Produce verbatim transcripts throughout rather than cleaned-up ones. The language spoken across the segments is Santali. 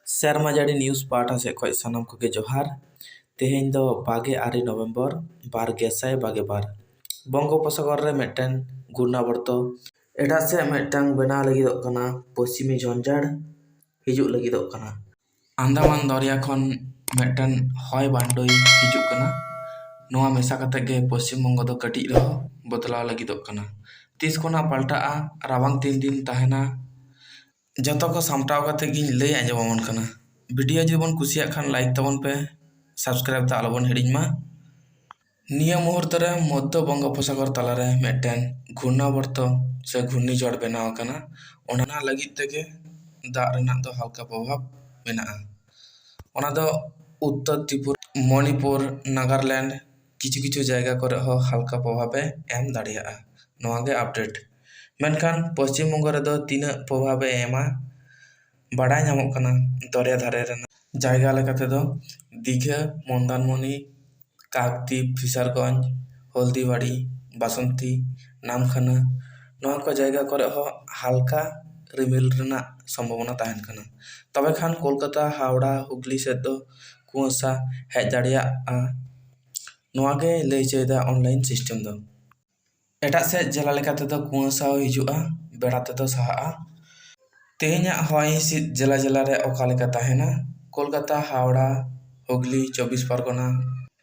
ᱥᱮᱨᱢᱟ ᱡᱟᱹᱲᱤ ᱱᱤᱭᱩᱡᱽ ᱯᱟᱦᱴᱟ ᱥᱮᱫ ᱠᱷᱚᱱ ᱥᱟᱱᱟᱢ ᱠᱚᱜᱮ ᱡᱚᱦᱟᱨ᱾ ᱛᱮᱦᱮᱧ ᱫᱚ ᱵᱟᱜᱮ ᱟᱨᱮ ᱱᱚᱵᱷᱮᱢᱵᱚᱨ ᱵᱟᱨ ᱜᱮᱥᱟᱭ ᱵᱟᱜᱮ ᱵᱟᱨ᱾ ᱵᱚᱝᱜᱳᱯᱚᱥᱟᱜᱚᱨ ᱨᱮ ᱢᱤᱫᱴᱮᱱ ᱜᱷᱩᱨᱱᱟᱵᱚᱨᱛᱚ ᱮᱴᱟᱜ ᱥᱮᱫ ᱢᱤᱫᱴᱟᱝ ᱵᱮᱱᱟᱣ ᱞᱟᱹᱜᱤᱫᱚᱜ ᱠᱟᱱᱟ, ᱯᱚᱥᱪᱤᱢᱤ ᱡᱷᱚᱧᱡᱟᱲ ᱦᱤᱡᱩᱜ ᱞᱟᱹᱜᱤᱫᱚᱜ ᱠᱟᱱᱟ᱾ ᱟᱱᱫᱟᱢᱟᱱ ᱫᱚᱨᱭᱟ ᱠᱷᱚᱱ ᱢᱤᱫᱴᱮᱱ ᱦᱚᱭ ᱵᱟᱱᱰᱳᱭ ᱦᱤᱡᱩᱜ ᱠᱟᱱᱟ᱾ ᱱᱚᱣᱟ ᱢᱮᱥᱟ ᱠᱟᱛᱮ ᱜᱮ ᱯᱚᱥᱪᱤᱢ ᱵᱚᱝᱜᱚ ᱫᱚ ᱠᱟᱹᱴᱤᱡ ᱨᱮᱦᱚᱸ ᱵᱚᱫᱞᱟᱣ ᱞᱟᱹᱜᱤᱫᱚᱜ ᱠᱟᱱᱟ᱾ ᱛᱤᱥ ᱠᱷᱚᱱᱟᱜ ᱯᱟᱞᱴᱟᱜᱼᱟ, ᱨᱟᱵᱟᱝ ᱛᱤᱱ ᱫᱤᱱ ᱛᱟᱦᱮᱱᱟ, ᱡᱚᱛᱚ ᱠᱚ ᱥᱟᱢᱴᱟᱣ ᱠᱟᱛᱮ ᱜᱤᱧ ᱞᱟᱹᱭ ᱟᱸᱡᱚᱢ ᱟᱵᱚᱱ ᱠᱟᱱᱟ᱾ ᱵᱷᱤᱰᱤᱭᱳ ᱡᱩᱫᱤ ᱵᱚᱱ ᱠᱩᱥᱤᱭᱟᱜ ᱠᱷᱟᱱ ᱞᱟᱭᱤᱠ ᱛᱟᱵᱚᱱ ᱯᱮ, ᱥᱟᱵᱥᱠᱨᱟᱭᱤᱵ ᱫᱚ ᱟᱞᱚᱵᱚᱱ ᱦᱤᱲᱤᱧ ᱢᱟ᱾ ᱱᱤᱭᱟᱹ ᱢᱩᱦᱩᱨᱛᱚ ᱨᱮ ᱢᱚᱫᱽᱫᱷᱚ ᱵᱚᱝᱜᱳᱯᱚᱥᱟᱜᱚᱨ ᱛᱟᱞᱟᱨᱮ ᱢᱤᱫᱴᱮᱱ ᱜᱷᱩᱨᱱᱟᱵᱚᱨᱛᱚ ᱥᱮ ᱜᱷᱩᱨᱱᱤᱡᱷᱚᱲ ᱵᱮᱱᱟᱣ ᱟᱠᱟᱱᱟ᱾ ᱚᱱᱟ ᱞᱟᱹᱜᱤᱫ ᱛᱮᱜᱮ ᱫᱟᱜ ᱨᱮᱱᱟᱜ ᱫᱚ ᱦᱟᱞᱠᱟ ᱯᱨᱚᱵᱷᱟᱵᱽ ᱢᱮᱱᱟᱜᱼᱟ᱾ ᱚᱱᱟ ᱫᱚ ᱩᱛᱛᱚᱨ ᱛᱨᱤᱯᱩᱨᱟ, ᱢᱚᱱᱤᱯᱩᱨ, ᱱᱟᱜᱟᱞᱮᱱᱰ ᱠᱤᱪᱷᱩ ᱠᱤᱪᱷᱩ ᱡᱟᱭᱜᱟ ᱠᱚᱨᱮ ᱦᱚᱸ ᱦᱟᱞᱠᱟ ᱯᱨᱚᱵᱷᱟᱵᱽ ᱮ ᱮᱢ ᱫᱟᱲᱮᱭᱟᱜᱼᱟ᱾ ᱱᱚᱣᱟ ᱜᱮ ᱟᱯᱰᱮᱴ᱾ ᱢᱮᱱᱠᱷᱟᱱ ᱯᱚᱥᱪᱤᱢ ᱵᱚᱝᱜᱚ ᱨᱮᱫᱚ ᱛᱤᱱᱟᱹᱜ ᱯᱨᱚᱵᱷᱟᱵᱽ ᱮ ᱮᱢᱟ, ᱵᱟᱲᱟᱭ ᱧᱟᱢᱚᱜ ᱠᱟᱱᱟ ᱫᱚᱨᱭᱟ ᱫᱷᱟᱨᱮ ᱨᱮᱱᱟᱜ ᱡᱟᱭᱜᱟ ᱞᱮᱠᱟ ᱛᱮᱫᱚ ᱫᱤᱜᱷᱟᱹ, ᱢᱚᱱᱫᱟᱱᱢᱚᱱᱤ, ᱠᱟᱠᱫᱤᱯ, ᱯᱷᱤᱥᱟᱨᱜᱚᱸᱡᱽ, ᱦᱚᱞᱫᱤᱵᱟᱲᱤ, ᱵᱟᱥᱚᱱᱛᱤ, ᱱᱟᱢᱠᱷᱟᱱᱟ, ᱱᱚᱣᱟ ᱠᱚ ᱡᱟᱭᱜᱟ ᱠᱚᱨᱮ ᱦᱚᱸ ᱦᱟᱞᱠᱟ ᱨᱤᱢᱤᱞ ᱨᱮᱱᱟᱜ ᱥᱚᱢᱵᱷᱚᱵᱚᱱᱟ ᱛᱟᱦᱮᱱ ᱠᱟᱱᱟ᱾ ᱛᱚᱵᱮ ᱠᱷᱟᱱ ᱠᱳᱞᱠᱟᱛᱟ, ᱦᱟᱣᱲᱟ, ᱦᱩᱜᱽᱞᱤ ᱥᱮᱫ ᱫᱚ ᱠᱩᱣᱟᱹᱥᱟ ᱦᱮᱡ ᱫᱟᱲᱮᱭᱟᱜᱼᱟ᱾ ᱱᱚᱣᱟ ᱜᱮ ᱞᱟᱹᱭ ᱦᱚᱪᱚᱭᱮᱫᱟ ᱚᱱᱞᱟᱭᱤᱱ ᱥᱤᱥᱴᱮᱢ ᱫᱚ᱾ ᱮᱴᱟᱜ ᱥᱮᱫ ᱡᱮᱞᱟ ᱞᱮᱠᱟ ᱛᱮᱫᱚ ᱠᱩᱣᱟᱹᱥᱟ ᱦᱚᱸ ᱦᱤᱡᱩᱜᱼᱟ, ᱵᱮᱲᱟ ᱛᱮᱫᱚ ᱥᱟᱦᱟᱜᱼᱟ᱾ ᱛᱮᱦᱮᱧᱟᱜ ᱦᱚᱭ ᱦᱤᱸᱥᱤᱫ ᱡᱮᱞᱟ ᱡᱮᱞᱟ ᱨᱮ ᱚᱠᱟ ᱞᱮᱠᱟ ᱛᱟᱦᱮᱱᱟ? ᱠᱳᱞᱠᱟᱛᱟ, ᱦᱟᱣᱲᱟ, ᱦᱩᱜᱽᱞᱤ, ᱪᱚᱵᱵᱤᱥ ᱯᱚᱨᱜᱚᱱᱟ,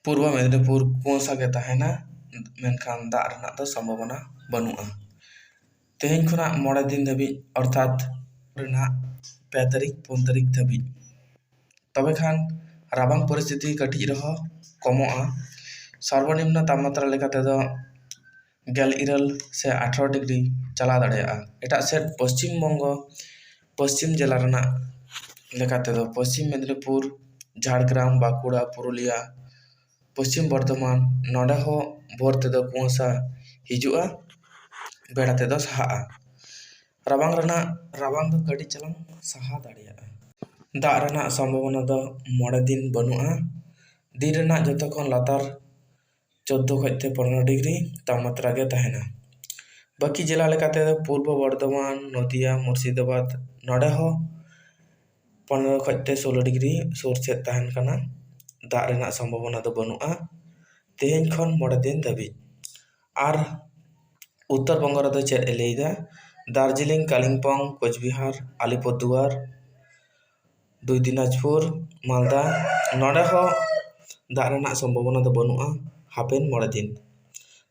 ᱯᱩᱨᱵᱚ ᱢᱮᱫᱤᱱᱤᱯᱩᱨ ᱠᱩᱣᱟᱹᱥᱟ ᱜᱮ ᱛᱟᱦᱮᱱᱟ, ᱢᱮᱱᱠᱷᱟᱱ ᱫᱟᱜ ᱨᱮᱱᱟᱜ ᱫᱚ ᱥᱚᱢᱵᱷᱚᱵᱚᱱᱟ ᱵᱟᱹᱱᱩᱜᱼᱟ᱾ ᱛᱮᱦᱮᱧ ᱠᱷᱚᱱᱟᱜ ᱢᱚᱬᱮ ᱫᱤᱱ ᱫᱷᱟᱹᱵᱤᱡ, ᱚᱨᱛᱷᱟᱛ ᱨᱮᱱᱟᱜ ᱯᱮ ᱛᱟᱹᱨᱤᱠᱷ, ᱯᱩᱱ ᱛᱟᱹᱨᱤᱠᱷ ᱫᱷᱟᱹᱵᱤᱡ᱾ ᱛᱚᱵᱮ ᱠᱷᱟᱱ ᱨᱟᱵᱟᱝ ᱯᱚᱨᱤᱥᱛᱷᱤᱛᱤ ᱠᱟᱹᱴᱤᱡ ᱨᱮᱦᱚᱸ ᱠᱚᱢᱚᱜᱼᱟ᱾ ᱥᱚᱨᱵᱚᱱᱤᱢᱱᱚ ᱛᱟᱯᱢᱟᱛᱨᱟ ᱞᱮᱠᱟ ᱛᱮᱫᱚ ᱜᱮᱞ ᱤᱨᱟᱹᱞ ᱥᱮ ᱟᱴᱷᱨᱚ ᱰᱤᱜᱽᱨᱤ ᱪᱟᱞᱟᱣ ᱫᱟᱲᱮᱭᱟᱜᱼᱟ᱾ ᱮᱴᱟᱜ ᱥᱮᱫ ᱯᱚᱥᱪᱤᱢ ᱵᱚᱝᱜᱚ, ᱯᱚᱥᱪᱤᱢ ᱡᱮᱞᱟ ᱨᱮᱱᱟᱜ ᱞᱮᱠᱟ ᱛᱮᱫᱚ ᱯᱚᱥᱪᱤᱢ ᱢᱮᱫᱤᱱᱤᱯᱩᱨ, ᱡᱷᱟᱲᱜᱨᱟᱢ, ᱵᱟᱸᱠᱩᱲᱟ, ᱯᱩᱨᱩᱞᱤᱭᱟ, ᱯᱚᱥᱪᱤᱢ ᱵᱚᱨᱫᱷᱚᱢᱟᱱ, ᱱᱚᱰᱮ ᱦᱚᱸ ᱵᱷᱳᱨ ᱛᱮᱫᱚ ᱠᱩᱣᱟᱹᱥᱟ ᱦᱤᱡᱩᱜᱼᱟ, ᱵᱮᱲᱟ ᱛᱮᱫᱚ ᱥᱟᱦᱟᱜᱼᱟ᱾ ᱨᱟᱵᱟᱝ ᱨᱮᱱᱟᱜ, ᱨᱟᱵᱟᱝ ᱫᱚ ᱠᱟᱹᱴᱤᱡ ᱪᱟᱞᱟᱝ ᱥᱟᱦᱟ ᱫᱟᱲᱮᱭᱟᱜᱼᱟ᱾ ᱫᱟᱜ ᱨᱮᱱᱟᱜ ᱥᱚᱢᱵᱷᱚᱵᱚᱱᱟ ᱫᱚ ᱢᱚᱬᱮ ᱫᱤᱱ ᱵᱟᱹᱱᱩᱜᱼᱟ᱾ ᱫᱤᱱ ᱨᱮᱱᱟᱜ ᱡᱚᱛᱚ ᱠᱷᱚᱱ ᱞᱟᱛᱟᱨ ᱪᱳᱫᱽᱫᱳ ᱠᱷᱚᱡ ᱛᱮ ᱯᱚᱱᱨᱚ ᱰᱤᱜᱽᱨᱤ ᱛᱟᱯᱢᱟᱛᱨᱟ ᱜᱮ ᱛᱟᱦᱮᱱᱟ᱾ ᱵᱟᱹᱠᱤ ᱡᱮᱞᱟ ᱞᱮᱠᱟᱛᱮ ᱯᱩᱨᱵᱚ ᱵᱚᱨᱫᱷᱚᱢᱟᱱ, ᱱᱚᱫᱤᱭᱟ, ᱢᱩᱨᱥᱤᱫᱟᱵᱟᱫᱽ, ᱱᱚᱰᱮ ᱦᱚᱸ ᱯᱚᱱᱨᱚ ᱠᱷᱚᱡ ᱛᱮ ᱥᱳᱞᱳ ᱰᱤᱜᱽᱨᱤ ᱥᱩᱨ ᱥᱮᱫ ᱛᱟᱦᱮᱱ ᱠᱟᱱᱟ᱾ ᱫᱟᱜ ᱨᱮᱱᱟᱜ ᱥᱚᱢᱵᱷᱚᱵᱚᱱᱟ ᱫᱚ ᱵᱟᱹᱱᱩᱜᱼᱟ ᱛᱮᱦᱮᱧ ᱠᱷᱚᱱ ᱢᱚᱬᱮ ᱫᱤᱱ ᱫᱷᱟᱹᱵᱤᱡ᱾ ᱟᱨ ᱩᱛᱛᱚᱨ ᱵᱚᱝᱜᱚ ᱨᱮᱫᱚ ᱪᱮᱫ ᱮ ᱞᱟᱹᱭᱫᱟ? ᱫᱟᱨᱡᱤᱞᱤᱝ, ᱠᱟᱞᱤᱢᱯᱚᱝ, ᱠᱳᱪᱵᱤᱦᱟᱨ, ᱟᱞᱤᱯᱩᱨᱫᱩᱣᱟᱨ, ᱫᱩᱭ ᱫᱤᱱᱟᱡᱽᱯᱩᱨ, ᱢᱟᱞᱫᱟ, ᱱᱚᱰᱮ ᱦᱚᱸ ᱫᱟᱜ ᱨᱮᱱᱟᱜ ᱥᱚᱢᱵᱷᱚᱵᱚᱱᱟ ᱫᱚ ᱵᱟᱹᱱᱩᱜᱼᱟ ᱦᱟᱯᱮᱱ ᱢᱚᱬᱮ ᱫᱤᱱ᱾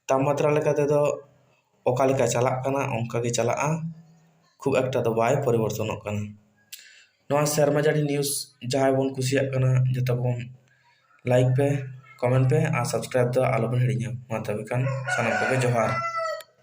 ᱛᱟᱯᱢᱟᱛᱨᱟ ᱞᱮᱠᱟ ᱛᱮᱫᱚ ᱚᱠᱟ ᱞᱮᱠᱟ ᱪᱟᱞᱟᱜ ᱠᱟᱱᱟ ᱚᱱᱠᱟ ᱜᱮ ᱪᱟᱞᱟᱜᱼᱟ, ᱠᱷᱩᱵ ᱮᱠᱴᱟ ᱫᱚ ᱵᱟᱭ ᱯᱚᱨᱤᱵᱚᱨᱛᱚᱱᱚᱜ ᱠᱟᱱᱟ᱾ ᱱᱚᱣᱟ ᱥᱮᱨᱢᱟ ᱡᱟᱹᱲᱤ ᱱᱤᱭᱩᱡᱽ ᱡᱟᱦᱟᱸᱭ ᱵᱚᱱ ᱠᱩᱥᱤᱭᱟᱜ ᱠᱟᱱᱟ ᱡᱚᱛᱚ ᱵᱚᱱ ᱞᱟᱭᱤᱠ ᱯᱮ, ᱠᱚᱢᱮᱱᱴ ᱯᱮ ᱟᱨ ᱥᱟᱵᱥᱠᱨᱟᱭᱤᱵ ᱫᱚ ᱟᱞᱚᱵᱚᱱ ᱦᱤᱲᱤᱧᱟ᱾ ᱢᱟ ᱛᱚᱵᱮ ᱠᱷᱟᱱ ᱥᱟᱱᱟᱢ ᱠᱚᱜᱮ ᱡᱚᱦᱟᱨ᱾